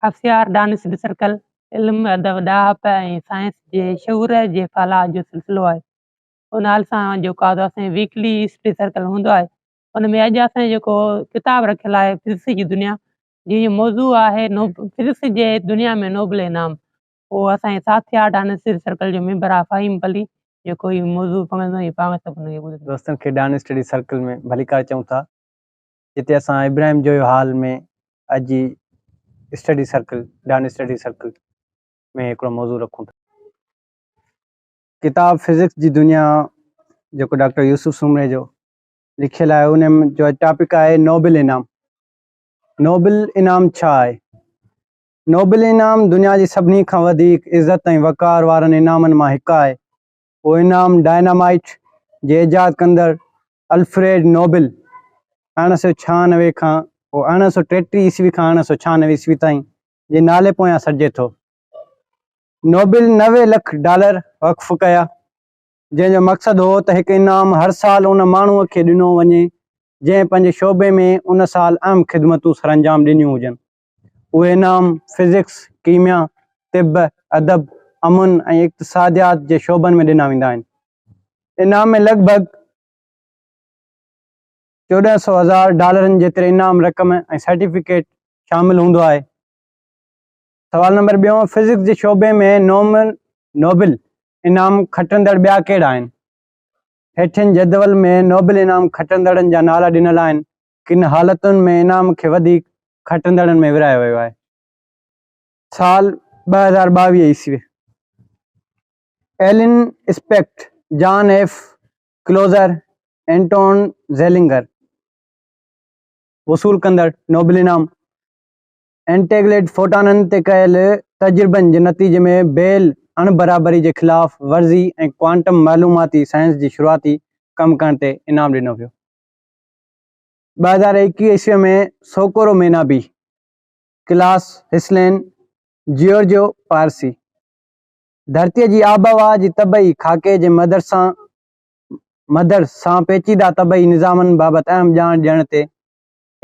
هوشيار dance circle علم، ادب، ڏاهپ ۽ سائنس جي شعور جي ڦهلاء جو سلسلو آهي. ان حال سان جيڪو آهي اسان جو ويڪلي اسٽڊي سرڪل هوندو آهي ان ۾ اڄ اسان جو جيڪو ڪتاب رکيل آهي فزڪس جي دنيا جنهن جو موضوع آهي فزڪس جي دنيا ۾ نوبل انعام اهو اسان جي ساٿيار ڊانس اسٽڊي سرڪل جو ميمبر آهي فهيم پلي جيڪو هي موضوع پڙهندو ۽ پاڻ سڀني کي ٻڌائيندو. دوستن کي ڊان اسٽڊي سرڪل ۾ ڀليڪار چئون ٿا. جتي اسان ابراهيم جويو هال ۾ اڄ study circle Dawn study circle ۾ هڪڙو موضوع رکون ٿا. ڪتاب فزڪس جي دنيا جيڪو ڊاڪٽر يوسف سومري جو لکيل آهي ان جو ٽاپڪ آهي نوبل انعام. نوبل انعام ڇا آهي؟ نوبل انعام دنيا جي سڀني کان وڌيڪ عزت ۽ وقار وارن انعامن مان هڪ آهي. اهو انعام ڊائنامائيٽ جي ايجاد ڪندڙ الفريڊ نوبل 1896 کان 1833 عيسوي کان 1896 عيسوي تائين جي نالي پويان سڏجي ٿو. نوبل 90 لک ڊالر وقف ڪيا، جنهن جو مقصد هو ته هڪ انعام هر سال ان ماڻهوء کي ڏنو وڃي، جنهن پنهنجي شعبي ۾ ان سال اهم خدمتون سرانجام ڏنيون هجن. اهي انعام فزڪس، ڪيميا، طب، ادب، امن ۽ اقتصاديات جي شعبن ۾ ڏنا ويندا آهن. انعام ۾ لڳ ڀڳ 1400 هزار ڊالرن جيتري انعام رقم ۽ سرٽيفڪيٽ شامل هوندو آهي. سوال نمبر ٻيون، فزڪس جي شعبي ۾ نوبل انعام کٽندڙ ٻيا ڪهڙا آهن؟ هيٺين جدول ۾ نوبل انعام کٽندڙن جا نالا ڏنل آهن. ڪن حالتن ۾ انعام کي وڌيڪ کٽندڙن ۾ ورهايو ويو آهي. سال 2022 عيسوي، Alain Aspect, John F Clauser, Anton Zeilinger وصول ڪندڙ نوبل انعام اينٽيگليڊ فوٽانن تي ڪيل تجربن جي نتيجي ۾ بيل اڻبرابري جي خلاف ورزي ۽ ڪوانٽم معلوماتي سائنس جي شروعاتي ڪم ڪرڻ تي انعام ڏنو ويو. 2021 عيسوي ۾ سوڪورو مينابي، ڪلاس هسلين، جيورجيو پارسي، ڌرتيء جي آبهوا جي طبعي خاڪي جي مدر سان پيچيده طبعي نظامن بابت اهم ڄاڻ ڏيڻ تي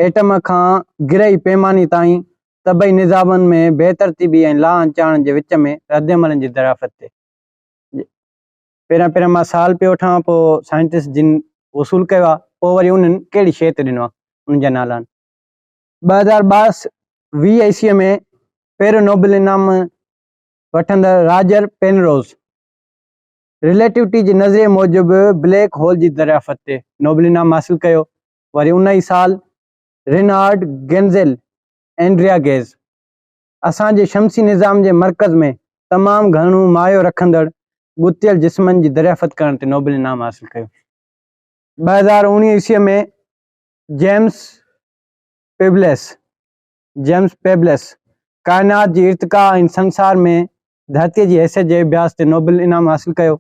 ايٽم کان گرهي پيماني تائين طبعي نظامن ۾ بي ترتيبي ۽ لاهن چاڙهن جي وچ ۾ ردعملن جي دريافت تي. پهريان پهريان مان سال پيو وٺان پوء سائنٽسٽ جن وصول ڪيو آهي پوء وري انهن ڪهڙي شيء تي ڏنو آهي انهن جا نالا آهن. 2020 عيسوي ۾ پهريون نوبل انعام وٺندڙ راجر پينروز رليٽوٽي جي نظريي موجب بليڪ هول جي دريافت تي نوبل انعام حاصل ڪيو. وري ان ئي سال رينهارڊ گينزل اينڊريا گيز اسان جي شمسي نظام جي مرڪز ۾ تمام گهڻو مايو رکندڙ ڳتيل جسمن جي دريافت ڪرڻ تي نوبل انعام حاصل ڪيو. 2019 عيسويء ۾ جيمس پيبلس، James Peebles، ڪائنات جي ارتقا ۽ سنسار ۾ ڌرتيء جي حيثيت جي اڀياس تي نوبل انعام حاصل ڪيو.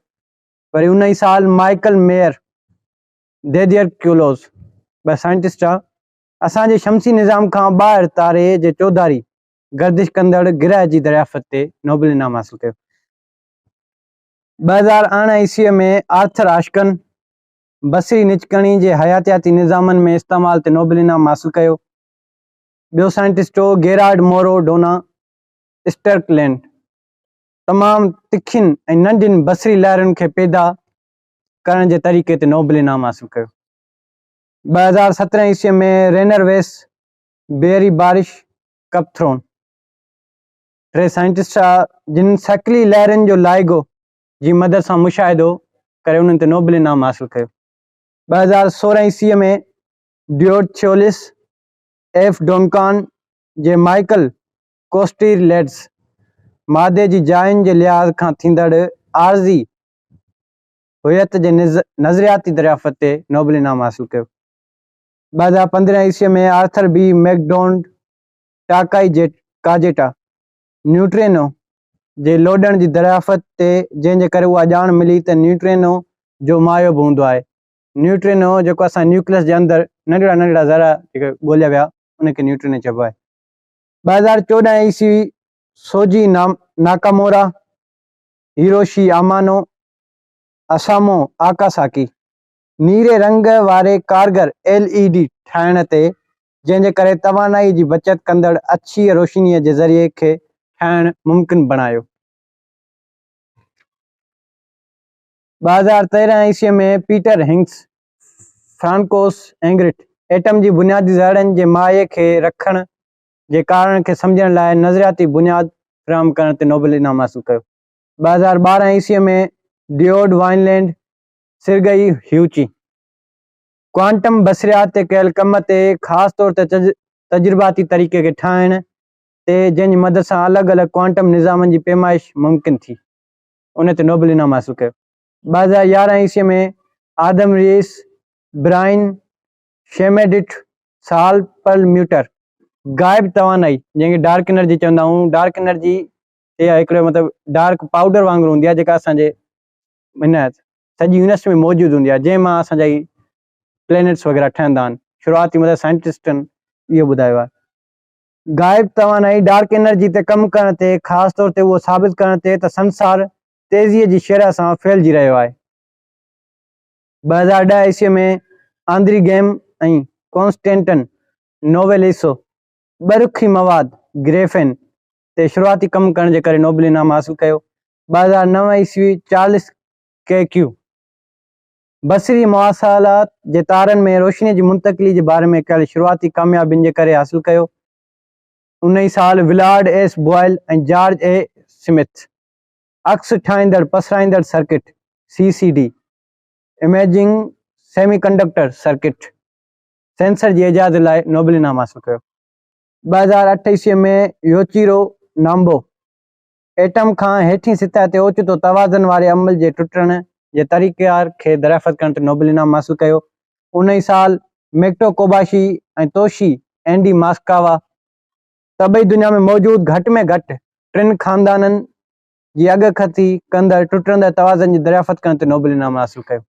وري ان ئي سال مائيڪل ميئر، ديديئر ڪيولوز ٻه سائنٽسٽ اسان جي شمسي نظام کان ٻاهر تاري جي چوڌاري گردش ڪندڙ گرهه جي دريافت تي نوبل انعام حاصل ڪيو. 2018 عيسويء ۾ آرٿر آشڪن بصري نچڪڻي جي حياتياتي نظامن ۾ استعمال تي نوبل انعام حاصل ڪيو. ٻيو سائنٽسٽ هو گيرارڊ مورو ڊونا اسٽرڪلينڊ تمام تکين ۽ ننڍين بصري لهرن کي پيدا ڪرڻ جي طريقي تي نوبل انعام حاصل ڪيو. 2017 عيسويء ۾ رينر ويس، بيري بارش ڪپٿرون ٽي سائنٽسٽ هئا جن ثقلي لهرن جو لائگو جي مدد سان مشاهدو ڪري انهن تي نوبل انعام حاصل ڪيو. 2016 عيسويء ۾ ڊيوڊ ٿيولس، ايف ڊونڪان جي مائيڪل ڪوسٽيرليٽز مادي جي جاين جي لحاظ کان ٿيندڙ عارضي هويت جي نظرياتي دريافت تي نوبل انعام حاصل ڪيو. 2015 عيسويء ۾ آرٿر بي ميڪڊونلڊ ٽاڪائي ڪاجيٽا نيوٽرينو جي لوڏڻ جي دريافت تي جنهن جي ڪري اها ڄاڻ ملي ته نيوٽرينو جو مايو به هوندو آهي. نيوٽرينو جيڪو اسان نيوڪليس جي اندر ننڍڙا ننڍڙا ذرا جيڪي ڳوليا ويا ان کي نيوٽرينو چئبو آهي. 2014 عيسوي سوجي ناڪامورا، هيروشي آمانو، اسامو آڪاساڪي نيري رنگ واري ڪارگر ايل اي ڊي ٺاهڻ تي جنهن جي ڪري توانائي جي بچت ڪندڙ اڇيء روشنيء جي ذريعي کي ٺاهڻ ممڪن بڻايو. 2013 عيسويء ۾ Peter Higgs, Francois Englert atom جي بنيادي ذرڙن جي مايي کي رکڻ جي ڪارڻ کي سمجهڻ لاء نظرياتي بنياد فراهم ڪرڻ تي نوبل انعام حاصل ڪيو. 2012 عيسويء ۾ ڊيوڊ وائنلينڊ، سرگئي هيوچي ڪوانٽم بصريات تي ڪيل ڪم تي، خاص طور تي تجرباتي طريقي کي ٺاهڻ تي جنهن جي مدد سان الڳ الڳ ڪوانٽم نظامن جي پيمائش ممڪن ٿي. ان تي نوبل انعام حاصل ڪيو. 2011 عيسوي ۾ Adam Riess, Brian Schmidt, Saul Perlmutter غائب توانائي جنهن کي ڊارڪ انرجي چوندا آهيون، ڊارڪ انرجي اها هڪڙو مطلب ڊارڪ پائوڊر وانگر هوندي آهي جيڪا اسان جي هن سڄي يونيورس ۾ موجود هوندي آهي جنهن مان اسان جا هي پلينيٽس وغيره ٺهندا آهن. شروعاتي مطلب سائنٽسٽن اهو ٻڌايو آهي. غائب توانائي، ڊارڪ انرجي، تي ڪم ڪرڻ تي، خاص طور تي اهو ثابت ڪرڻ تي ته سنسار تيزيء جي شرح سان ڦهلجي رهيو آهي. 2010 عيسويء ۾ آندري گيم ۽ ڪونسٽينٽن نوويليسو ٻه رخي مواد، گريفين، تي شروعاتي ڪم ڪرڻ جي ڪري نوبل انعام حاصل ڪيو. 2009 عيسوي چارلس ڪي ڪيو بصري مواصلات جي تارن ۾ روشنيء جي منتقلي جي باري ۾ ڪيل شروعاتي ڪاميابين جي ڪري حاصل ڪيو. ان ئي سال Willard S Boyle ۽ George A Smith عڪس ٺاهيندڙ پسرائيندڙ circuit, C C D imaging semiconductor circuit, sensor جي ايجاد لاء نوبل انعام حاصل ڪيو. 2008 عيسويء ۾ يوچيرو نامبو ايٽم کان هيٺين سطح تي اوچتو توازن واري عمل جي ٽٽڻ جي طريقيڪار کي دريافت ڪرڻ تي نوبل انعام حاصل ڪيو. ان ئي سال ميڪٽو ڪوباشي ۽ توشي اينڊي ماسڪاوا طبعي دنيا ۾ موجود گهٽ ۾ گهٽ ٽن خاندانن جي اڳڪٿي ڪندڙ ٽٽندڙ توازن جي دريافت ڪرڻ تي نوبل انعام حاصل ڪيو.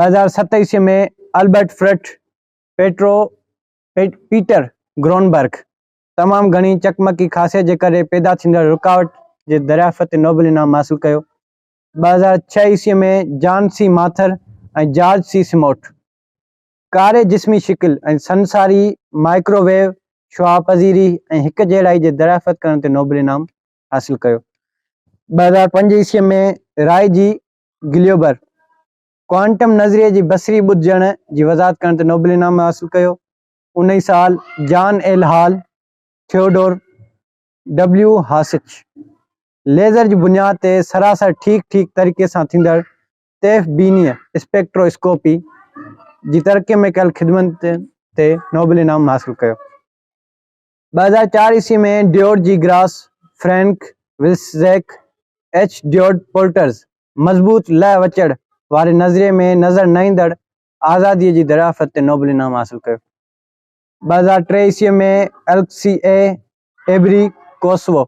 2007 عيسوي ۾ البرٽ فرٽ پيٽرو پيٽر گرونبرگ تمام گهڻي چقمقي خاصيت جي ڪري پيدا ٿيندڙ رڪاوٽ جي دريافت تي نوبل انعام حاصل ڪيو. 2006 عيسوي ۾ John C Mather ۽ George C Smoot ڪاري جسمي شڪل ۽ سنساري مائڪروويو شعاع پذيري ۽ هڪجهڙائي جي دريافت ڪرڻ تي نوبل انعام حاصل ڪيو. 2005 عيسوي ۾ رائي جي گليوبر ڪوانٽم نظريي جي بصري ٻڌجڻ جي وضاحت ڪرڻ تي نوبل انعام حاصل ڪيو. ان ئي سال John L Hall, Theodore W Haas laser جي بنياد تي سراسر ٺيڪ ٺيڪ طريقي سان ٿيندڙ تيف بينيء اسپيڪٽروسڪوپي جي ترقي ۾ ڪيل خدمتن تي نوبل انعام حاصل ڪيو. 2004 عيسوي ۾ David J Gross, Frank Wilczek, H David Politzer مضبوط لهه وچڙ واري نظريي ۾ نظر نه ايندڙ آزاديء جي دريافت تي نوبل انعام حاصل ڪيو. 2003 عيسويء ۾ Alexei A Abrikosov,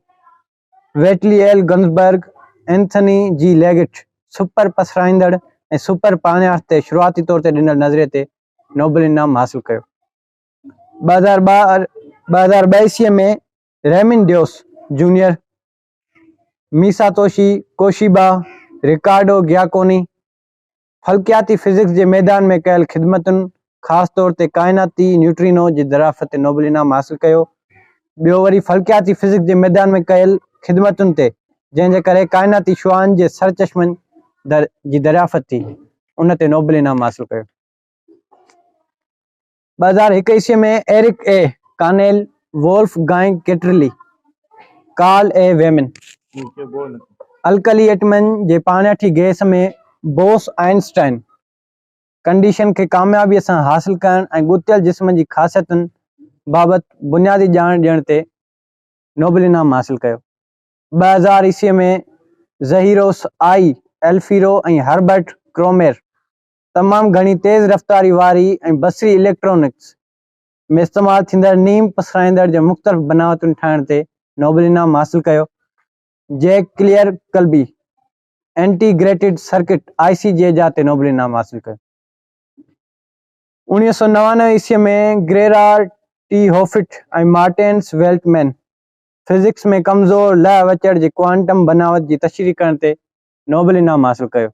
Vitaly L Ginzburg, Anthony J Leggett super پسرائيندڙ ۽ super پاڻياٺ تي شروعاتي طور تي ڏنل نظريي تي نوبل انعام حاصل ڪيو. 2002 عيسويء ۾ Raymond Davis junior, Masatoshi Koshiba, Riccardo Giacconi, فلڪياتي فزڪس جي ميدان ۾ ڪيل خدمتن، خاص طور تي ڪائناتي نيوٽرينو جي دريافت تي نوبل انعام حاصل ڪيو. ٻيو وري فلڪياتي فزڪس جي ميدان ۾ ڪيل خدمتن تي، جنهن جي ڪري ڪائناتي شعاعن جي سرچشمن جي دريافت ٿي، ان تي نوبل انعام حاصل ڪيو. 2001 عيسوي ۾ Eric A Cornell, Wolfgang Ketterle, Carl A Wieman, alkali ايٽمن جي پاڻياٺي گئس ۾ بوس آئنسٽائن ڪنڊيشن کي ڪاميابيء سان حاصل ڪرڻ ۽ ڳتيل جسمن جي خاصيتن بابت بنيادي ڄاڻ ڏيڻ تي نوبل انعام حاصل ڪيو. 2000 عيسوي ۾ زهيروس آئي ايلفيرو ۽ هربرٽ ڪرومير تمام گهڻي تيز رفتاري واري ۽ بصري اليڪٽرانڪس ۾ استعمال ٿيندڙ نيم پسرائيندڙ جي مختلف بناوتن ٺاهڻ تي نوبل انعام حاصل ڪيو. Jack Clair Kilby integrated circuit, I C, جي ايجاد تي نوبل انعام حاصل ڪيو. 1999 عيسوي ۾ Gerard T Hooft ۽ Martinus Veltman physics ۾ ڪمزور لهه وچڙ جي ڪوانٽم بناوت جي تشريح ڪرڻ تي نوبل انعام حاصل ڪيو.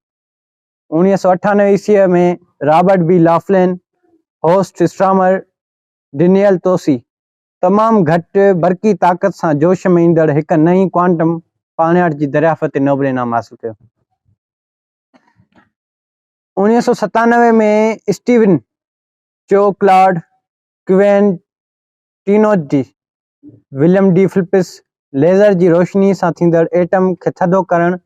1998 عيسويء ۾ Robert B Laughlin, Horst Störmer, Daniel Tsui تمام گهٽ برقي طاقت سان جوش ۾ ايندڙ هڪ نئين ڪوانٽم پاڻياٺ جي دريافت تي نوبل انعام حاصل ڪيو. 1997 ۾ Steven Chu, Claude Quintino, William D Phillips laser جي روشني سان ٿيندڙ ايٽم کي ٿڌو ڪرڻ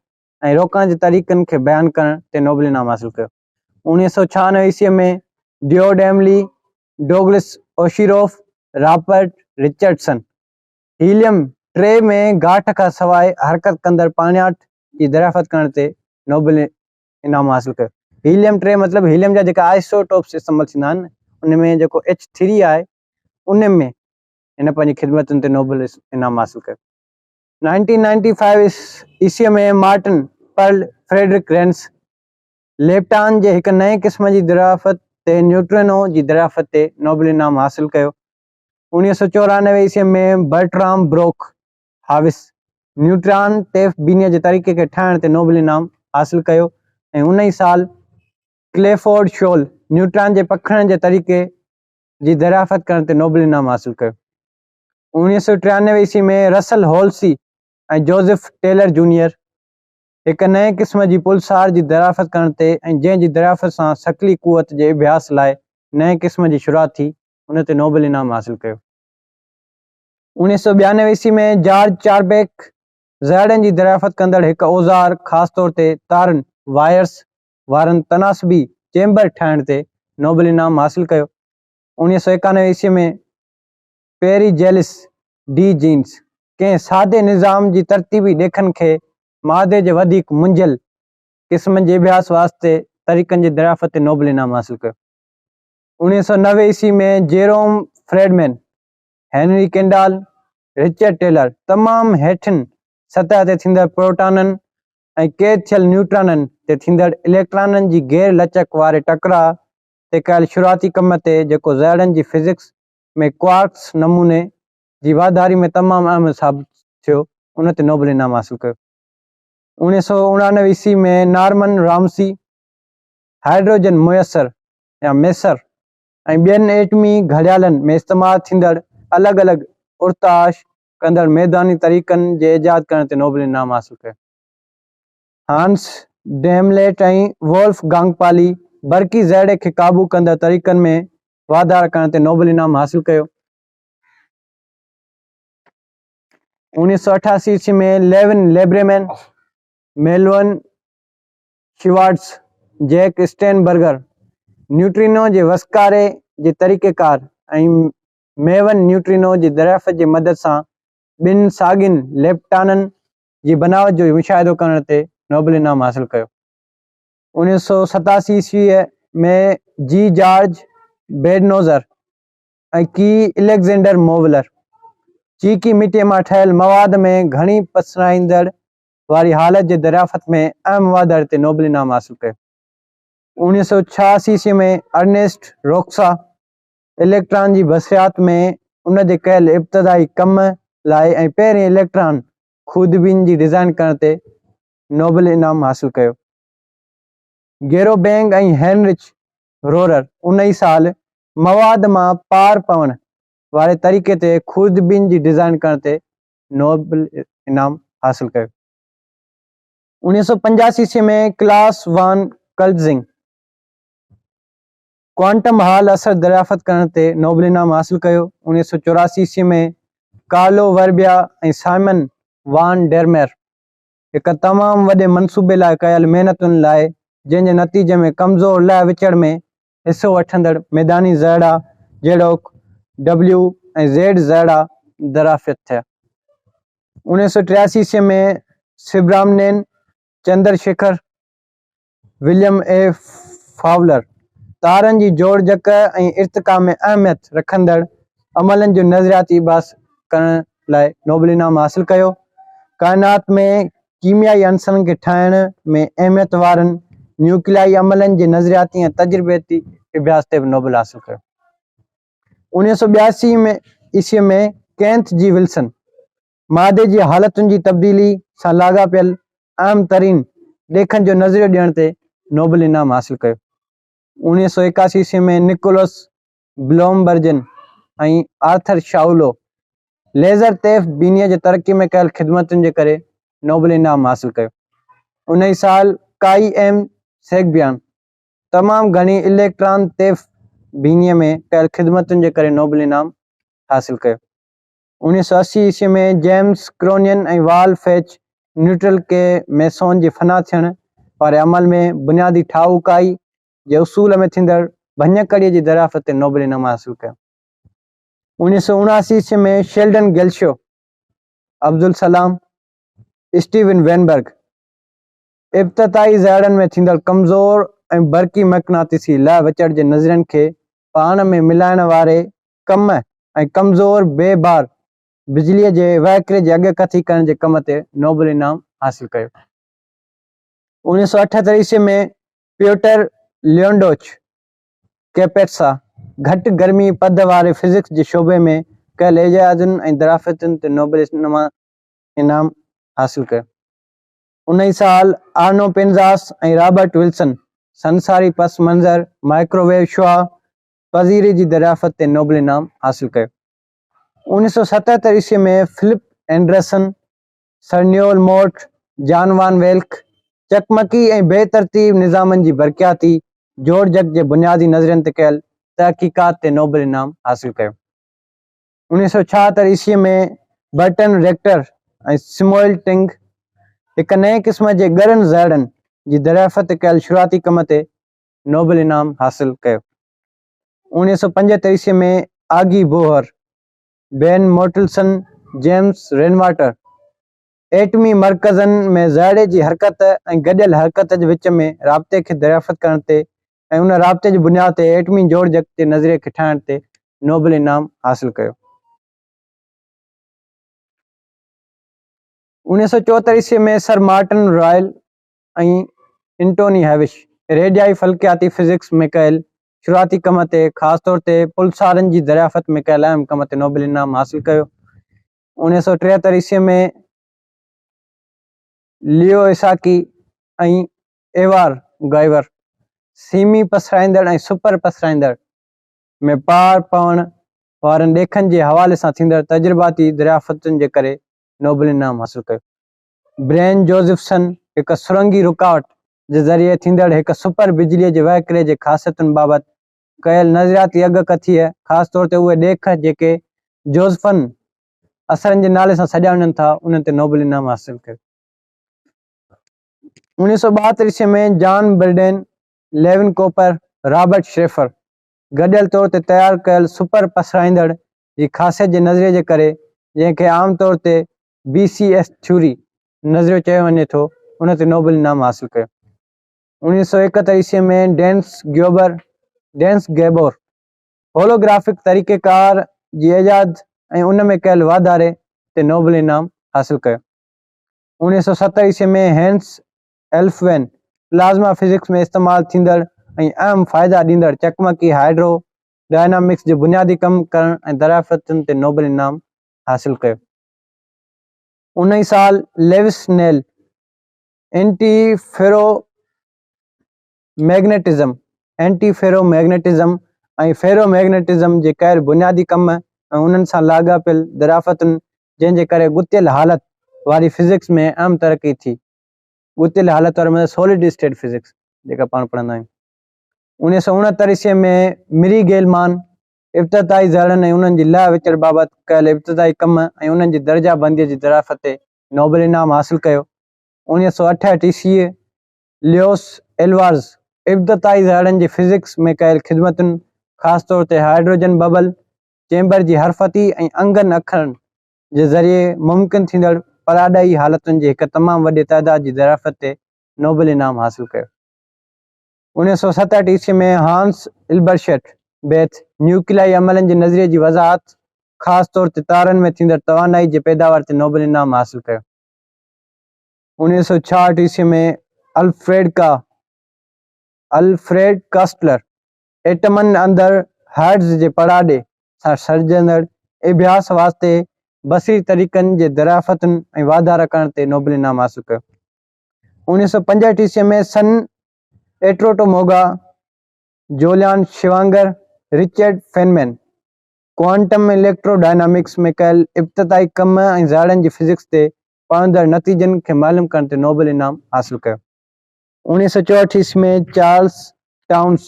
۽ روڪڻ جي طريقن کي بيان ڪرڻ تي نوبل انعام حاصل ڪيو. 1996 عيسوي ۾ David Emley, Douglas Osheroff, Robert Richardson helium ٽي ۾ گاٺ کان سواء حرڪت ڪندڙ پاڻياٺ جي دريافت ڪرڻ تي نوبل انعام حاصل ڪيو. هيليم ٽي مطلب هيليم جا جيڪا آئسوٽوپس استعمال ٿيندا آهن ان ۾ جيڪو ايڇ ٿري آهي ان ۾ هن پنهنجي خدمتن تي نوبل انعام حاصل ڪيو. 1995 عيسوي ۾ Martin Perl Frederick Reines lepton جي هڪ نئين قسم جي دريافت تي نيوٽرينو جي دريافت تي نوبل انعام حاصل ڪيو. 1994 عيسوي ۾ برٽرام بروڪ هاوس نيوٽران ٽيف بينيء جي طريقي کي ٺاهڻ تي نوبل انعام حاصل ڪيو ۽ ان ئي سال ڪليفورڊ شول نيوٽران جي پکڙڻ جي طريقي جي دريافت ڪرڻ تي نوبل انعام حاصل ڪيو. 1993 عيسوي ۾ رسل هولسي ۽ جوزف ٽيلر جونيئر هڪ نئين قسم جي پلسار جي دريافت ڪرڻ تي ۽ جنهن جي دريافت سان ثقلي قوت جي اڀياس لاء نئين قسم جي شروعات ٿي، ان تي نوبل انعام حاصل ڪيو. 1992 عيسوي ۾ جارج چاربيڪ ذرڙن جي دريافت ڪندڙ هڪ اوزار خاص طور تي تارن، وائرس، وارن تناسبي چيمبر ٺاهڻ تي نوبل انعام حاصل ڪيو. 1991 عيسوي ۾ پيري جيلس ڊي جينس ڪنهن سادي نظام جي ترتيبي ڏيکن کي مادي جي وڌيڪ منجهيل قسمن جي اڀياس واسطي طريقن جي دريافت تي نوبل انعام حاصل ڪيو. 1990 عيسوي ۾ Jerome Friedman Henry Kendall, Richard Taylor تمام هيٺين سطح تي ٿيندڙ پروٽانن ۽ قيد ٿيل نيوٽرانن تي ٿيندڙ اليڪٽرانن جي غير لچڪ واري ٽڪراء تي ڪيل شروعاتي ڪم تي جيڪو ذرڙن جي فزڪس ۾ ڪوارڪس نموني جي واڌاري ۾ تمام اهم ثابت ٿيو ان تي نوبل انعام حاصل ڪيو. 1989 عيسوي ۾ نارمن رامسي هائيڊروجن ميسر يا ميسر ۽ ٻين ايٽمي گهڙيالن ۾ استعمال ٿيندڙ الڳ الڳ ارتعاش ڪندڙ ميداني طريقن جي ايجاد ڪرڻ تي نوبل انعام حاصل ڪيو. هانس ڊيمليٽ ۽ وولف گانگ پالي برقي ذرڙي کي قابو ڪندڙ طريقن ۾ واڌارا ڪرڻ تي نوبل انعام حاصل ڪيو. 1988 عيسوي ۾ Lewin Liberman, Melvin Schwartz, Jack Steinberger neutrino جي وسڪاري جي طريقيڪار ۽ ميون نيوٽرينو جي دريافت جي مدد سان ٻن ساڳين ليپٽانن جي بناوت جو مشاهدو ڪرڻ تي نوبل انعام حاصل ڪيو. 1987 عيسويء ۾ جي جارج بيڊنوزر ۽ ڪي اليگزينڊر موولر چيڪي مٽيء مان ٺهيل مواد ۾ گهڻي پسرائيندڙ واري حالت جي دريافت ۾ اهم واڌاري تي نوبل انعام حاصل ڪيو. 1986 عيسوي ۾ ارنيسٽ روڪسا اليڪٽران جي بصريات ۾ ان جي ڪيل ابتدائي ڪم لاء ۽ پهرين اليڪٽران خوردبين جي ڊزائن ڪرڻ تي نوبل انعام حاصل ڪيو. گيرو بينگ ۽ هينرچ رورر ان ئي سال مواد مان پار پوڻ واري طريقي تي خوردبين جي ڊزائن ڪرڻ تي نوبل انعام حاصل ڪيو. 1985 عيسوي ۾ ڪلاس وان ڪلٽزنگ ڪوانٽم هال اثر دريافت ڪرڻ تي نوبل انعام حاصل ڪيو. 1984 عيسوي ۾ ڪارلو وربيا ۽ سائمن وان ڊيرمير هڪ تمام وڏي منصوبي لاء ڪيل محنتن لاء جنهن جي نتيجي ۾ ڪمزور لهه وچڙ ۾ حصو وٺندڙ ميداني ذرڙا جهڙوڪ ڊبليو ۽ زيڊ ذرڙا دريافت ٿيا. 1983 عيسوي ۾ Subramanian Chandrasekhar, William A Fowler تارن جي جوڙجڪ ۽ ارتقا ۾ اهميت رکندڙ عملن جو نظرياتي اڀياس ڪرڻ لاء نوبل انعام حاصل ڪيو. ڪائنات ۾ ڪيميائي عنصرن کي ٺاهڻ ۾ اهميت وارن نيوڪليائي عملن جي نظرياتي ۽ تجرباتي اڀياس تي به نوبل حاصل ڪيو. 1982 ۾ عيسوي ۾ ڪينٿ جي ولسن مادي جي حالتن جي تبديلي سان لاڳاپيل اهم ترين ڏيکن جو نظريو ڏيڻ تي نوبل انعام حاصل ڪيو. 1981 عيسوي ۾ نڪولس بلومبرجن ۽ آرٿر شائولو ليزر تيف بينيء جي ترقي ۾ ڪيل خدمتن جي ڪري نوبل انعام حاصل ڪيو. ان ئي سال ڪائي ايم سيگبيان تمام گهڻي اليڪٽران تيف بينيء ۾ ڪيل خدمتن جي ڪري نوبل انعام حاصل ڪيو. 1980 عيسوي ۾ جيمز ڪرونين ۽ وال فيچ نيوٽرل ڪي ميسون جي فنا ٿيڻ واري عمل ۾ بنيادي ٺاهوڪائي جي اصول ۾ ٿيندڙ ڀڃڪڙيء جي دريافت تي نوبل انعام حاصل ڪيو. 1979 عيسوي ۾ Sheldon Glashow, Abdus Salam, Steven Weinberg ابتدائي ذرڙن ۾ ٿيندڙ ڪمزور ۽ برقي مقناطيسي لهه وچڙ جي نظرين کي پاڻ ۾ ملائڻ واري ڪم ۽ ڪمزور بي بار بجليء جي وهڪري جي اڳڪٿي ڪرڻ جي ڪم تي نوبل انعام حاصل ڪيو. 1978 عيسوي ۾ پيوٽر ليونڊوچ ڪيپيٽسا گهٽ گرمي پد واري فزڪس جي شعبي ۾ ڪيل ايجادن ۽ درافتن تي نوبل انعام حاصل ڪيو. ان ئي سال آرنو پينزاس ۽ رابرٽ ولسن سنساري پس منظر مائڪروويو شعاع پذيري جي دريافت تي نوبل انعام حاصل ڪيو. 1977 عيسوي ۾ Philip Anderson, Sir Nevill Mott, Jan van Vleck چقمقي ۽ بي ترتيب نظامن جي برقياتي جوڙجڪ جي بنيادي نظرين تي ڪيل تحقيقات تي نوبل انعام حاصل ڪيو. 1976 عيسويء ۾ برٽن ريڪٽر ۽ سموئيل ٽنگ هڪ نئين قسم جي ڳرن ذرڙن جي دريافت ڪيل شروعاتي ڪم تي نوبل انعام حاصل ڪيو. 1975 عيسويء ۾ Aage Bohr, Ben Mottelson, James Rainwater ايٽمي مرڪزن ۾ ذرڙي جي حرڪت ۽ گڏيل حرڪت جي وچ ۾ رابطي کي دريافت ڪرڻ تي ۽ ان رابطي جي بنياد تي ايٽمي جوڙجڪ جي نظريي کي ٺاهڻ تي نوبل انعام حاصل ڪيو. 1974 عيسوي ۾ سر مارٽن رائل ۽ انٽوني هيوش ريڊيائي فلڪياتي فزڪس ۾ ڪيل شروعاتي ڪم تي خاص طور تي پلسارن جي دريافت ۾ ڪيل اهم ڪم تي نوبل انعام حاصل ڪيو. 1973 عيسوي ۾ ليو اساڪي ۽ ايوار گائيور سيمي پسرائيندڙ ۽ سپر پسرائيندڙ ۾ پار پوڻ وارن ڏيکن جي حوالي سان ٿيندڙ تجرباتي دريافتن جي ڪري نوبل انعام حاصل ڪيو. برين جوزفسن هڪ سرنگي رڪاوٽ جي ذريعي ٿيندڙ هڪ سپر بجليء جي وهڪري جي خاصيتن بابت ڪيل نظرياتي اڳڪٿيء خاص طور تي اهي ڏيک جيڪي جوزفن اثرن جي نالي سان سڏيا وڃن ٿا انهن تي نوبل انعام حاصل ڪيو. 1972 عيسوي ۾ John Bardeen, Lewin Cooper, Robert Schrieffer گڏيل طور تي تيار ڪيل سپر پسرائيندڙ جي خاصيت جي نظريي جي ڪري جنهن کي عام طور تي بي سي ايس ٿيوري نظريو چيو وڃي ٿو ان تي نوبل انعام حاصل ڪيو. 1971 عيسوي ۾ ڊينس گيوبر، Dennis Gabor، holographic طريقيڪار جي ايجاد ۽ ان ۾ ڪيل واڌاري تي نوبل انعام حاصل ڪيو. 1970 عيسوي ۾ هينس ايلفوين پلازما فزڪس ۾ استعمال ٿيندڙ ۽ اهم فائدا ڏيندڙ چقمقي هائيڊرو ڊائنامڪس جي بنيادي ڪم ڪرڻ ۽ دريافتن تي نوبل انعام حاصل ڪيو. ان ئي سال Lewis Neel antiferromagnetism, Antiferromagnetism، ۽ ferromagnetism جي ڪيل بنيادي ڪم ۽ انهن سان لاڳاپيل دريافتن جنهن جي ڪري ڳتيل حالت واري فزڪس ۾ اهم ترقي ٿي. ڳتيل حالت واري مطلب سولڊ اسٽيٽ فزڪس جيڪا پاڻ پڙهندا آهيون. 1969 عيسوي ۾ مري گيلمان ابتدائي ذرڙن ۽ انهن جي لهه وچڙ بابت ڪيل ابتدائي ڪم ۽ انهن جي درجه بنديء جي دريافت تي نوبل انعام حاصل ڪيو. 1968 عيسوي ليوس ايلوارز ابتدائي ذرڙن جي فزڪس ۾ ڪيل خدمتن، خاص طور تي هائيڊروجن ببل چيمبر جي حرفتي ۽ انگن اکرن جي ذريعي ممڪن ٿيندڙ پراڏائي حالتن جي هڪ تمام وڏي تعداد جي دريافت تي نوبل انعام حاصل ڪيو. 1967 عيسوي ۾ هانس البرشٽ بيٿ نيوڪليائي عملن جي نظريي جي وضاحت، خاص طور تي تارن ۾ ٿيندڙ توانائي جي پيداوار تي نوبل انعام حاصل ڪيو. 1966 عيسوي ۾ الفريڊ ڪا، Alfred Kastler، ايٽمن اندر هرٽز جي پڙاڏي سان سرجندڙ اڀياس واسطي بصري طريقن جي دريافتن ۽ واڌارا ڪرڻ تي نوبل انعام حاصل ڪيو. 1965 عيسوي ۾ سن ايٽروٽو موگا، Julian Schwinger, Richard Feynman. Quantum electrodynamics ۾ ڪيل ابتدائي ڪم ۽ ذرڙن جي فزڪس تي پوندڙ نتيجن کي معلوم ڪرڻ تي نوبل انعام حاصل ڪيو. 1964 عيسوي ۾ Charles Townes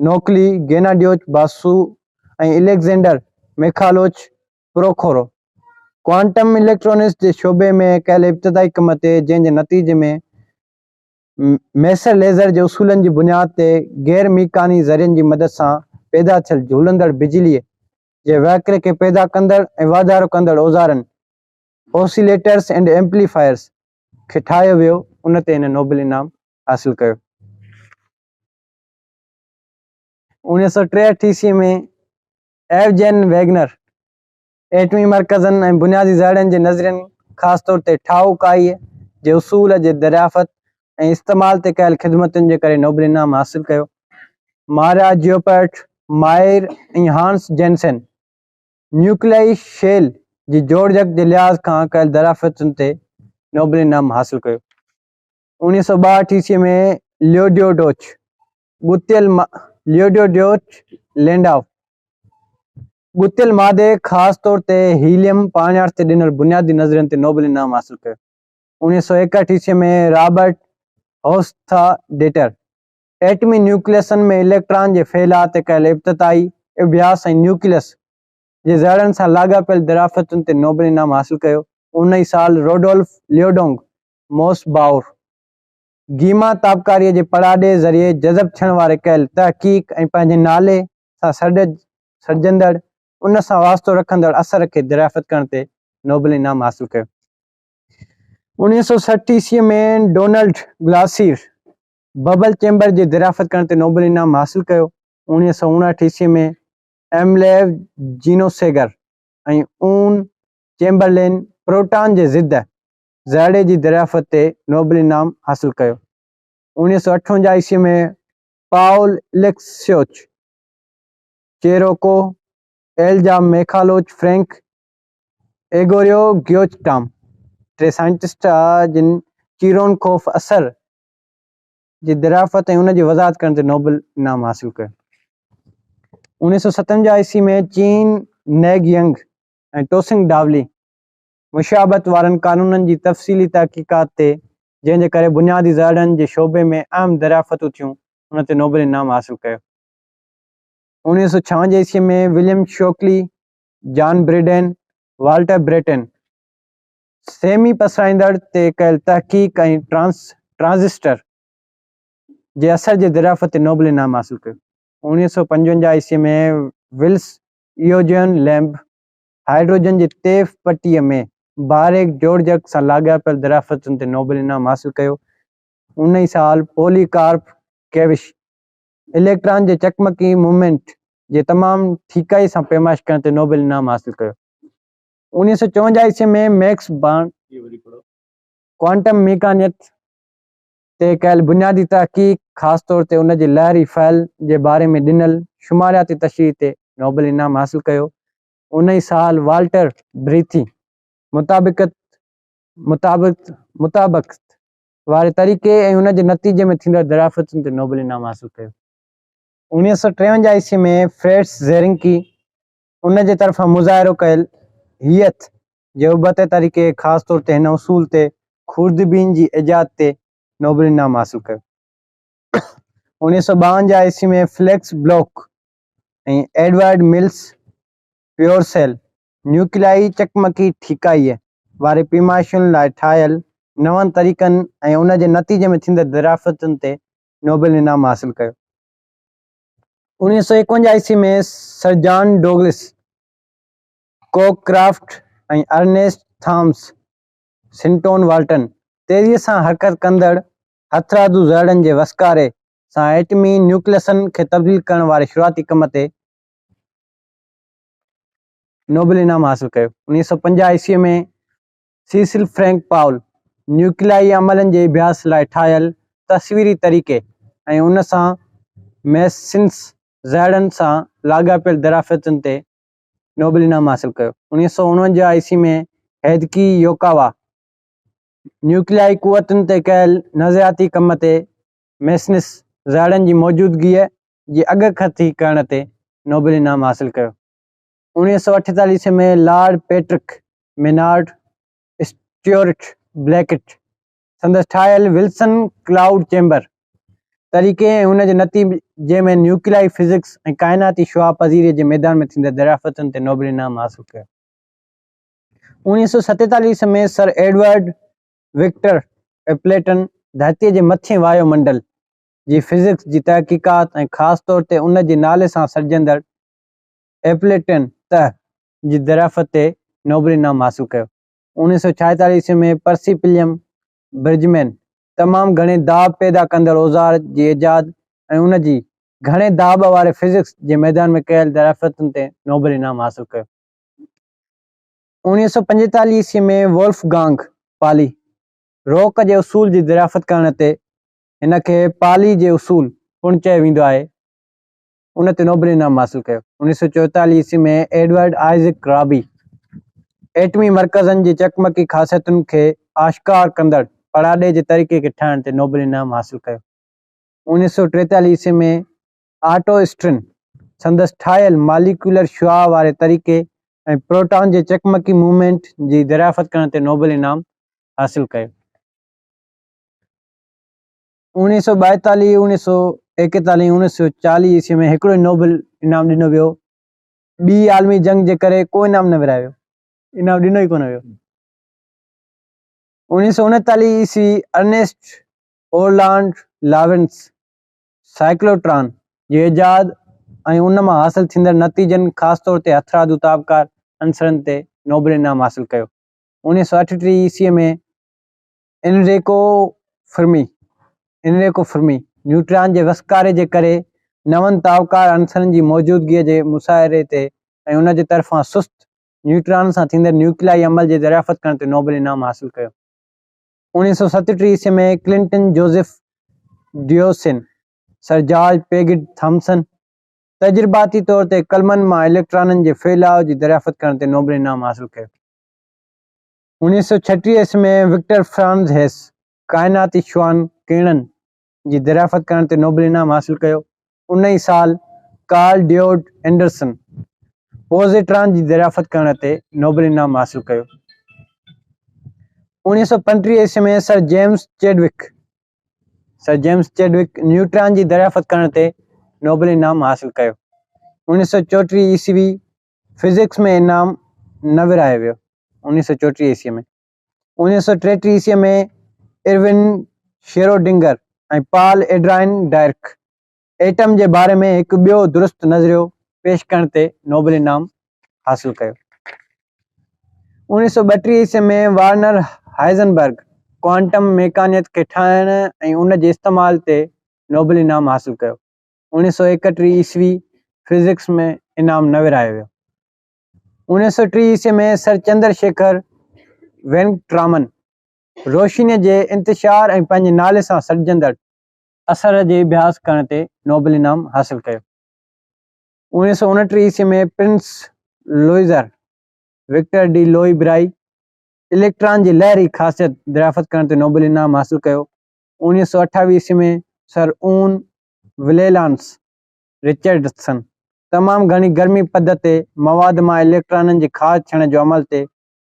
Nikolai Gennadievich Basov ۽ Alexander Mikhailovich Prokhorov quantum electronics جي شعبي ۾ ڪيل ابتدائي ڪم تي، جنهن جي نتيجي ۾ ميسر ليزر جي اصولن جي بنياد تي غير ميڪاني ذريعن جي مدد سان پيدا ٿيل جهولندڙ بجليء جي وهڪري کي پيدا ڪندڙ ۽ واڌارو ڪندڙ اوزارن، Oscillators and Amplifiers، کي ٺاهيو ويو، ان تي هن نوبل انعام حاصل ڪيو. 1963 عيسوي ۾ ايوجين ويگنر ايٽمي مرڪزن ۽ بنيادي ذرڙن جي نظرين خاص طور تي ٺاهوڪائيء جي اصول جي دريافت ۽ استعمال تي ڪيل خدمتن جي ڪري نوبل انعام حاصل ڪيو. ماريا جيوپرٽ مائر ۽ هانس جينسن نيوڪليائي شيل جي جوڙجڪ جي لحاظ کان ڪيل دريافتن تي نوبل انعام حاصل ڪيو. 1962 عيسوي ۾ ليوڊيوڊوچ ڳتيل ليوڊيوڊوچ لينڊائو ڳتيل مادي خاص طور تي هيليم پاڻياٺ تي ڏنل بنيادي نظرين تي نوبل انعام حاصل ڪيو. 1961 عيسوي ۾ رابرٽ هوسٿاڊيٽر ايٽمي نيوڪليسن ۾ اليڪٽران جي ڦهلاء تي ڪيل ابتدائي اڀياس ۽ نيوڪليس جي ذرڙن سان لاڳاپيل دريافتن تي نوبل انعام حاصل ڪيو. ان ئي سال روڊولف ليوڊونگ موس باور گيما تابڪاريء جي پڙاڏي ذريعي جذب ٿيڻ واري ڪيل تحقيق ۽ پنهنجي نالي سان سڏجندڙ ان سان واسطو رکندڙ اثر کي دريافت ڪرڻ تي نوبل انعام حاصل ڪيو. 1960 عيسويء ۾ ڊونلڊ گلاسير ببل چيمبر جي دريافت ڪرڻ تي نوبل انعام حاصل ڪيو. 1959 عيسويء ۾ ايمليو جينوسيگر ۽ اون چيمبرلين پروٽان جي ضد ذرڙي جي دريافت تي نوبل انعام حاصل ڪيو. 1958 عيسوي ۾ پائول اليڪسيوچ چيروڪو، ايلجا ميخالوچ فرينڪ، ايگوريو گيوچ ٽام ٽي سائنٽسٽ هئا جن چيرونڪوف اثر جي دريافت ۽ ان جي وضاحت ڪرڻ تي نوبل انعام حاصل ڪيو. 1957 عيسوي ۾ چين نيگ ينگ ۽ ٽوسنگ ڊاولي مشابهت وارن قانونن جي تفصيلي تحقيقات تي، جنهن جي ڪري بنيادي ذرڙن جي شعبي ۾ اهم دريافتون ٿيون، ان تي نوبل انعام حاصل ڪيو. 1956 عيسوي ۾ William Shockley, John Bardeen, Walter Brattain semi پسرائيندڙ تي ڪيل تحقيق ۽ ٽرانزسٽر جي اثر جي دريافت تي نوبل انعام حاصل ڪيو. 1955 عيسوي ۾ ولس ايوجين ليمب هائيڊروجن جي تيف پٽيء ۾ باريڪ جوڙجڪ سان لاڳاپيل درافتن تي نوبل انعام حاصل ڪيو. ان ئي سال پولي ڪارپ ڪيوش اليڪٽران جي چقمقي مومينٽ جي تمام ٺيڪائي سان پيمائش ڪرڻ تي نوبل انعام حاصل ڪيو. 1954 عيسوي ۾ ميڪس بارن ڪوانٽم ميڪانيت تي ڪيل بنيادي تحقيق، خاص طور تي ان جي لهري فعل جي باري ۾ ڏنل شمارياتي تشريح تي نوبل انعام حاصل ڪيو. ان ئي سال والٽر بريٿي مطابقت مطابقت مطابقت واري طريقي ۽ ان جي نتيجي ۾ ٿيندڙ دريافتن تي نوبل انعام حاصل ڪيو. 1953 عيسوي ۾ فريٽز زيرنڪي ان جي طرفان مظاهرو ڪيل هيئت جي ابتي طريقي خاص طور تي هن اصول تي خوردبين جي ايجاد تي نوبل انعام حاصل ڪيو. 1952 عيسوي ۾ Felix Bloch ۽ Edward Mills Purcell نيوڪليائي چقمقي ٺيڪائيء واري پيمائشن لاء ٺاهيل نون طريقن ۽ ان جي نتيجي ۾ ٿيندڙ دريافتن تي نوبل انعام حاصل ڪيو. 1951 عيسوي ۾ sir John Douglas Cockcroft ۽ Ernest Thomas Sinton Walton تيزيء سان حرڪت ڪندڙ هٿرادو ذرڙن جي وسڪاري سان ايٽمي نيوڪليسن کي تبديل ڪرڻ واري شروعاتي ڪم تي نوبل انعام حاصل ڪيو. 1950 عيسويء ۾ سيسل فرينڪ پائول نيوڪليائي عملن جي اڀياس لاء ٺاهيل تصويري طريقي ۽ ان سان ميسنس ذرڙن سان لاڳاپيل درافتن تي نوبل انعام حاصل ڪيو. 1949 عيسوي ۾ هيدڪي يوڪاوا نيوڪليائي قوتن تي ڪيل نظرياتي ڪم تي ميسنس ذرڙن جي موجودگيء جي اڳڪٿي ڪرڻ تي نوبل انعام حاصل ڪيو. 1948 عيسوي ۾ lord Patrick Maynard Stuart Blackett سندس ٺاهيل ولسن ڪلائوڊ چيمبر طريقي ۽ ان جي نتيجي ۾ نيوڪليائي فزڪس ۽ ڪائناتي شعاع پذيري جي ميدان ۾ ٿيندڙ دريافتن تي نوبل انعام حاصل ڪيو. 1947 عيسوي ۾ سر ايڊورڊ وڪٽر ايپليٽن ڌرتيء جي مٿين وايو منڊل جي فزڪس جي تحقيقات ۽ خاص طور تي ان جي نالي سان سڏجندڙ ايپليٽن تهه جي دريافت تي نوبل انعام حاصل ڪيو. 1946 عيسوي ۾ پرسي پليم برجمين تمام گهڻي داٻ پيدا ڪندڙ اوزار جي ايجاد ۽ ان جي گهڻي داٻ واري فزڪس جي ميدان ۾ ڪيل دريافتن تي نوبل انعام حاصل ڪيو. 1945 عيسوي ۾ وولف گانگ پالي روڪ جي اصول جي دريافت ڪرڻ تي هن کي پالي جي اصول پڻ چيو ويندو آهي، ان تي نوبل انعام حاصل ڪيو. 1944 عيسوي ۾ ايڊورڊ آئزڪ رابي ايٽمي مرڪزن جي چقمقي خاصيتن کي آشڪار ڪندڙ پڙاڏي جي طريقي کي ٺاهڻ تي نوبل انعام حاصل ڪيو. 1943 عيسوي ۾ آٽو اسٽرن سندس ٺاهيل ماليڪيولر شعاع واري طريقي ۽ پروٽان جي چقمقي موومينٽ جي دريافت ڪرڻ تي نوبل انعام حاصل ڪيو. 1942، 1941 ۽ 1940 عيسوي ۾ هڪڙو ئي نوبل انعام ڏنو ويو. ٻي عالمي جنگ جي ڪري ڪو انعام نه ورهايو ويو. انعام ڏنو ئي ڪونه ويو. 1939 عيسوي ارنيسٽ اورلانڊ لارنس سائيڪلوٽران جي ايجاد ۽ ان مان حاصل ٿيندڙ نتيجن خاص طور تي هٿرادو تابڪار عنصرن تي نوبل انعام حاصل ڪيو. 1938 عيسوي ۾ انريڪو فرمي، Enrico Fermi، neutron جي وسڪاري جي ڪري نون تابڪار عنصرن جي موجودگيء جي مظاهري تي ۽ ان جي طرفان سست نيوٽران سان ٿيندڙ نيوڪليائي عمل جي دريافت ڪرڻ تي نوبل انعام حاصل ڪيو. 1937 عيسوي ۾ Clinton Joseph Dewson, sir George Piggott Thomson تجرباتي طور تي قلمن مان اليڪٽرانن جي ڦهلاء جي دريافت ڪرڻ تي نوبل انعام حاصل ڪيو. 1936 عيسوي ۾ وڪٽر فرانز هيس ڪائناتي شعاعن ڪرڻن جي دريافت ڪرڻ تي نوبل انعام حاصل ڪيو. ان ئي سال ڪارل ڊيوڊ اينڊرسن پوزيٽران جي دريافت ڪرڻ تي نوبل انعام حاصل ڪيو. 1935 عيسوي ۾ sir James Chadwick sir James Chadwick neutron جي دريافت ڪرڻ تي نوبل انعام حاصل ڪيو. 1934 عيسوي فزڪس ۾ انعام نه ورهايو ويو 1934 عيسوي ۾. 1933 عيسوي ۾ Erwin Schrodinger ۽ Paul Adrian Dirac atom جي باري ۾ هڪ ٻيو درست نظريو پيش ڪرڻ تي نوبل انعام حاصل ڪيو. 1932 عيسوي ۾ وارنر هائزنبرگ ڪوانٽم ميڪانيت کي ٺاهڻ ۽ ان جي استعمال تي نوبل انعام حاصل ڪيو. 1931 عيسوي فزڪس ۾ انعام نه ورهايو ويو. 1930 عيسوي ۾ سر چندر شيکر وينڪٽرامن روشنيء جي انتشار ۽ پنهنجي نالي سان سڏجندڙ اثر جي اڀياس ڪرڻ تي نوبل انعام حاصل ڪيو. 1929 عيسوي ۾ prince Louis Victor de Louis Braille electron جي لهري خاصيت دريافت ڪرڻ تي نوبل انعام حاصل ڪيو. 1928 عيسوي ۾ سر اون وليلانس رچرڊسن تمام گهڻي گرمي پد تي مواد مان اليڪٽرانن جي خارج ٿيڻ جو عمل تي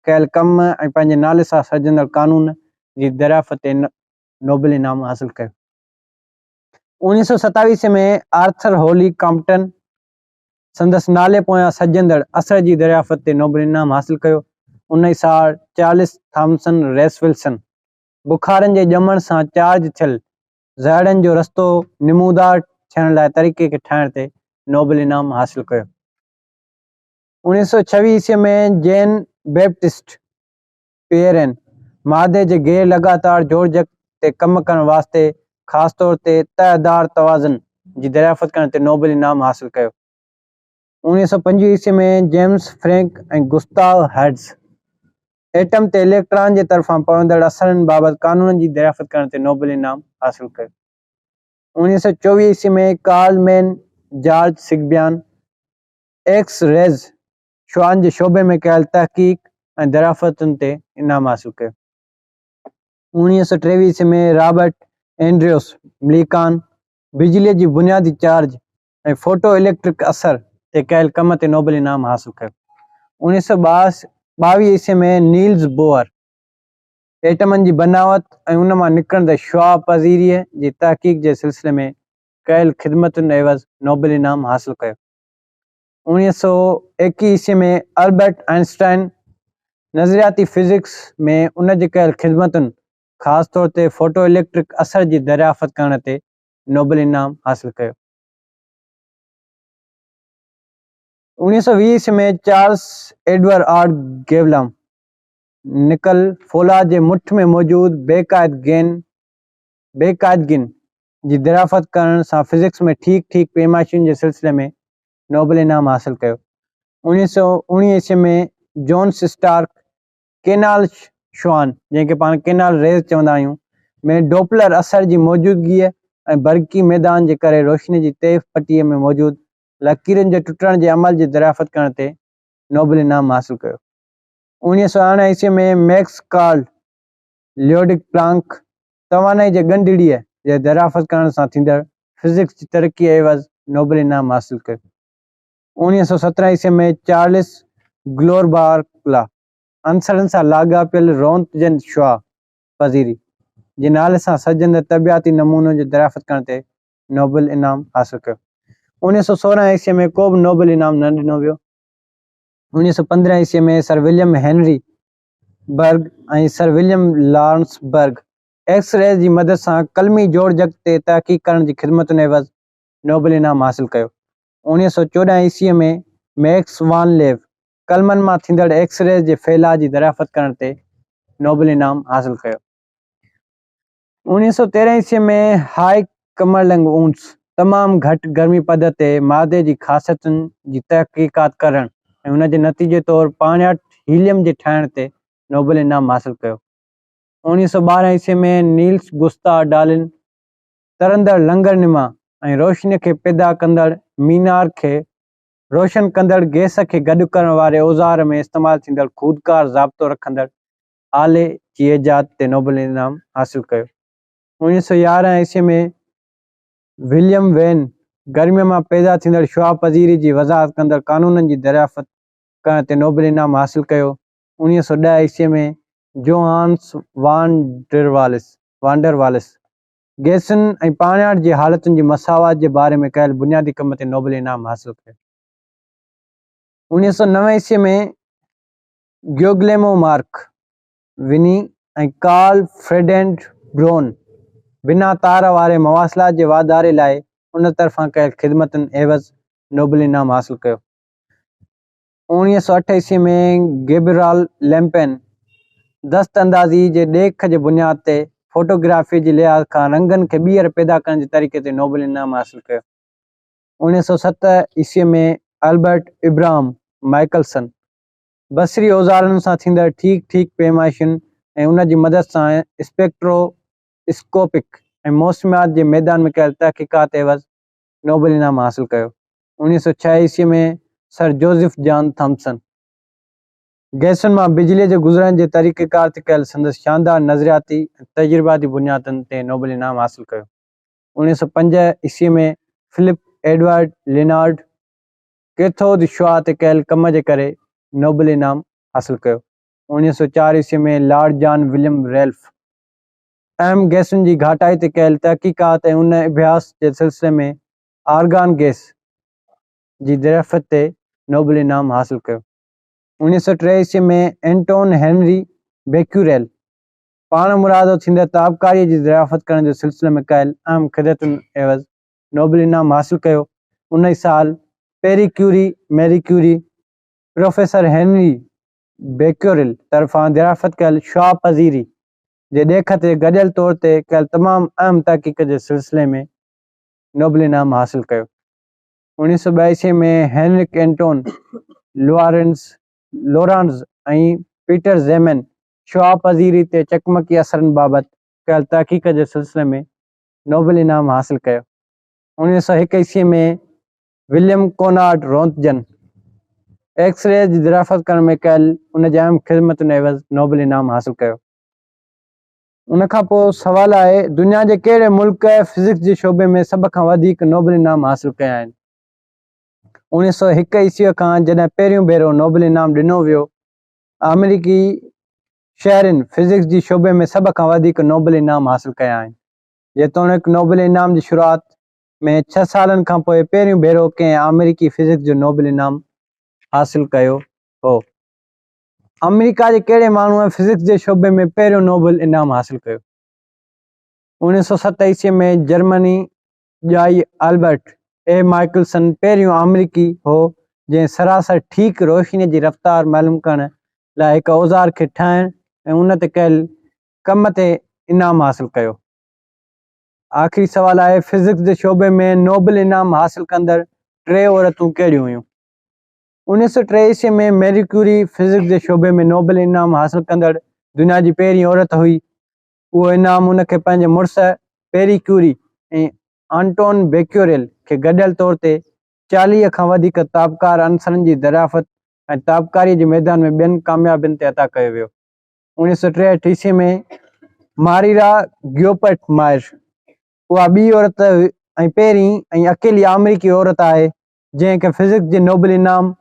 ڪيل ڪم ۽ پنهنجي نالي سان سڏجندڙ قانون جي دريافت تي نوبل انعام حاصل ڪيو. 1927 عيسوي ۾ آرٿر هولي ڪامپٽن سندس نالي پويان سڏجندڙ اثر جي دريافت تي نوبل انعام حاصل ڪيو. ان ئي سال چارلس ٿامسن ريس ولسن بخارن جي ڄمڻ سان چارج ٿيل ذرڙن جو رستو نمودار ٿيڻ لاء طريقي کي ٺاهڻ تي نوبل انعام حاصل ڪيو. 1926 عيسوي ۾ جين بيپٽسٽ پيئرين مادي جي غير لڳاتار جوڙجڪ تي ڪم ڪرڻ واسطي خاص طور تي تهه دار توازن جي دريافت ڪرڻ تي نوبل انعام حاصل ڪيو. 1925 عيسوي ۾ James Franck ۽ Gustav Hertz atom تي اليڪٽران جي طرفان پوندڙ اثرن بابت قانونن جي دريافت ڪرڻ تي نوبل انعام حاصل ڪيو. 1924 عيسوي ۾ Karl Mann George Soghoian X rays شعاعن جي شعبي ۾ ڪيل تحقيق ۽ دريافتن تي انعام حاصل ڪيو. 1923 عيسوي ۾ رابرٽ اينڊريوس مليڪان بجليء جي بنيادي چارج ۽ فوٽو اليڪٽرڪ اثر تي ڪيل ڪم تي نوبل انعام حاصل ڪيو. اوڻيهه سؤ ٻاويهه عيسوي ۾ نيلز بوئر ايٽمن جي بناوت ۽ ان مان نڪرندڙ شعاع پذيريء جي تحقيق جي سلسلي ۾ ڪيل خدمتن عيوض نوبل انعام حاصل ڪيو. 1921 عيسوي ۾ البرٽ آئنسٽائن نظرياتي فزڪس ۾ ان جي ڪيل خدمتن خاص طور تي فوٽو اليڪٽرڪ اثر جي دريافت ڪرڻ تي نوبل انعام حاصل ڪيو. 1920 عيسوي ۾ چارلس ايڊورآرڊ گيولم نڪل فولاد جي مٺ ۾ موجود بي قاعدگين جي دريافت ڪرڻ سان فزڪس ۾ ٺيڪ ٺيڪ پيمائشن جي سلسلي ۾ نوبل انعام حاصل ڪيو. 1919 عيسوي ۾ جونس اسٽارڪ ڪينال شوان، جنهن کي پاڻ ڪينال ريز چوندا آهيون، ۾ ڊوپلر اثر جي موجودگيء ۽ برقي ميدان جي ڪري روشني جي تيف پٽيء ۾ موجود لڪيرن جي ٽٽڻ جي عمل جي دريافت ڪرڻ تي نوبل انعام حاصل ڪيو. 1918 عيسوي ۾ ميڪس ڪارل ليوڊگ پلانڪ توانائي جي ڳنڍڙيء جي دريافت ڪرڻ سان ٿيندڙ فزڪس جي ترقيء عيوض نوبل انعام حاصل ڪيو. 1917 عيسوي ۾ چارلس گلوربارڪلا عنصرن سان لاڳاپيل رونتجن شعاع پذيري جي نالي سان سڏجندڙ طبعياتي نمونو جي دريافت ڪرڻ تي نوبل انعام حاصل ڪيو. 1916 عيسوي ۾ ڪو به نوبل انعام نه ڏنو ويو. 1915 عيسوي ۾ sir William Henry Bragg ۽ sir William Lawrence Bragg X rays جي مدد سان قلمي جوڙجڪ تي تحقيق ڪرڻ جي خدمتن عيوض نوبل انعام حاصل ڪيو. 1914 عيسوي ۾ ميڪس وان ليو قلمن مان ٿيندڙ ايڪس ريز جي ڦهلاء جي دريافت ڪرڻ تي نوبل انعام حاصل ڪيو. 1913 عيسوي ۾ هائيڪ ڪمرلنگ اونس تمام گهٽ گرمي پد تي مادي جي خاصيتن جي تحقيقات ڪرڻ ۽ ان جي نتيجي طور پاڻياٺ هيليم جي ٺاهڻ تي نوبل انعام حاصل ڪيو. 1912 عيسوي ۾ نيلس گستا ڊالن ترندڙ لنگر نما ۽ روشني کي پيدا ڪندڙ مينار کي روشن ڪندڙ گئس کي گڏ ڪرڻ واري اوزار ۾ استعمال ٿيندڙ خودڪار ضابطو رکندڙ آلي جي ايجاد تي نوبل انعام حاصل ڪيو. 1911 عيسوي ۾ وليم وين گرميء مان پيدا ٿيندڙ شعاع پذيري جي وضاحت ڪندڙ قانونن جي دريافت ڪرڻ تي نوبل انعام حاصل ڪيو. 1910 عيسوي ۾ جوهانس وان ڊر والس، Van der Waals، گئسن ۽ پاڻياٺ جي حالتن جي مساوات جي باري ۾ ڪيل بنيادي ڪم تي نوبل انعام حاصل ڪيو. 1909 عيسوي ۾ گيوگليمو مارڪ وني ۽ ڪارل فرڊينڊ برون بنا تار واري مواصلات جي واڌاري لاء ان طرفان ڪيل خدمتن عيوض نوبل انعام حاصل ڪيو. 1908 عيسوي ۾ گيبرال ليمپين دست اندازي جي ڏيک جي بنياد تي فوٽوگرافي جي لحاظ کان رنگن کي ٻيهر پيدا ڪرڻ جي طريقي تي نوبل انعام حاصل ڪيو. 1907 عيسوي ۾ البرٽ ابراهم مائيڪلسن بصري اوزارن سان ٿيندڙ ٺيڪ ٺيڪ پيمائشن ۽ ان جي مدد سان اسپيڪٽرو اسڪوپڪ ۽ موسميات جي ميدان ۾ ڪيل تحقيقات عيوض نوبل انعام حاصل ڪيو. 1906 عيسوي ۾ سر جوزف جان ٿامسن گئسن مان بجليء جي گذرڻ جي طريقيڪار تي ڪيل سندس شاندار نظرياتي ۽ تجرباتي بنيادن تي نوبل انعام حاصل ڪيو. 1905 عيسوي ۾ فلپ ايڊورڊ لينارڊ ڪيٿود شعاع تي ڪيل ڪم جي ڪري نوبل انعام حاصل ڪيو. 1904 عيسوي ۾ لارڊ جان وليم ريلف اهم گئسن جي گهاٽائي تي ڪيل تحقيقات ۽ ان اڀياس جي سلسلي ۾ آرگان گئس جي دريافت تي نوبل انعام حاصل ڪيو. 1903 عيسوي ۾ اينٽون هينري بيڪيوريل پاڻمرادو ٿيندڙ تابڪاريء جي دريافت ڪرڻ جي سلسلي ۾ ڪيل اهم خدمتن عيوض نوبل انعام حاصل ڪيو. ان ئي سال Pierre Curie, Marie Curie, professor Henri Becquerel طرفان دريافت ڪيل شعاع پذيري جي ڏيک تي گڏيل طور تي ڪيل تمام اهم تحقيق جي سلسلي ۾ نوبل انعام حاصل ڪيو. 1982 ۾ هينرڪ اينٽون لورانز ۽ پيٽر زيمن شعاع پذيري تي چقمقي اثرن بابت ڪيل تحقيق جي سلسلي ۾ نوبل انعام حاصل ڪيو. 1901 عيسوي ۾ وليم ڪونارڊ رونتجن ايڪس ريز جي دريافت ڪرڻ ۾ ڪيل ان جي اهم خدمتن عيوض نوبل انعام حاصل ڪيو. ان کان پوء سوال آهي دنيا جي ڪهڙي ملڪ فزڪس جي شعبي ۾ سڀ کان وڌيڪ نوبل انعام حاصل ڪيا آهن؟ 1901 عيسويء کان جڏهن پهريون ڀيرو نوبل انعام ڏنو ويو، آمريڪي شهرين فزڪس جي شعبي ۾ سڀ کان وڌيڪ نوبل انعام حاصل ڪيا آهن. جيتوڻيڪ نوبل انعام جي شروعات ۾ ڇهه سالن کان پوء پهريون ڀيرو ڪنهن آمريڪي فزڪس جو نوبل انعام حاصل ڪيو هو. آمريڪا جي ڪهڙي ماڻهوء فزڪس جي شعبي ۾ پهريون نوبل انعام حاصل ڪيو؟ 1907 عيسويء ۾ جرمني ڄائي آلبرٽ اي مائيڪلسن پهريون آمريڪي هو جنهن سراسر ٺيڪ روشنيء جي رفتار معلوم ڪرڻ لاء هڪ اوزار کي ٺاهڻ ۽ ان تي ڪيل ڪم تي انعام حاصل ڪيو. آخري سوال آهي فزڪس جي شعبي ۾ نوبل انعام حاصل ڪندڙ ٽي عورتون ڪهڙيون هيون؟ 1903 عيسوي ۾ ميري ڪيوري فزڪس جي شعبي ۾ نوبل انعام حاصل ڪندڙ دنيا جي پهرين عورت هئي. اهو انعام هن کي پنهنجي مڙس پيري ڪيوري ۽ آنٽون بيڪيوريل کي گڏيل طور تي 40 کان وڌيڪ تابڪار عنصرن جي دريافت ۽ تابڪاري جي ميدان ۾ ٻين ڪاميابين تي عطا ڪيو ويو. 1963 عيسوي ۾ ماريرا گيوپرٽ مائر اها ٻي عورت ۽ پهرين ۽ اڪيلي آمريڪي عورت آهي جنهن کي فزڪس جي نوبل انعام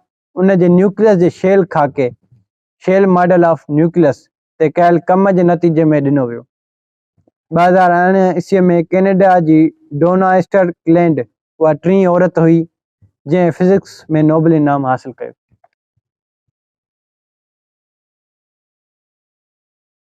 ان جي نيوڪليس جي shell Khaki, Shell Model of Nucleus، تي ڪيل ڪم جي نتيجي ۾ ڏنو ويو. 2018 عيسوي ۾ ڪينيڊا جي ڊونا اسٽرڪلينڊ اها ٽين عورت هئي جنهن فزڪس ۾ نوبل انعام حاصل ڪيو.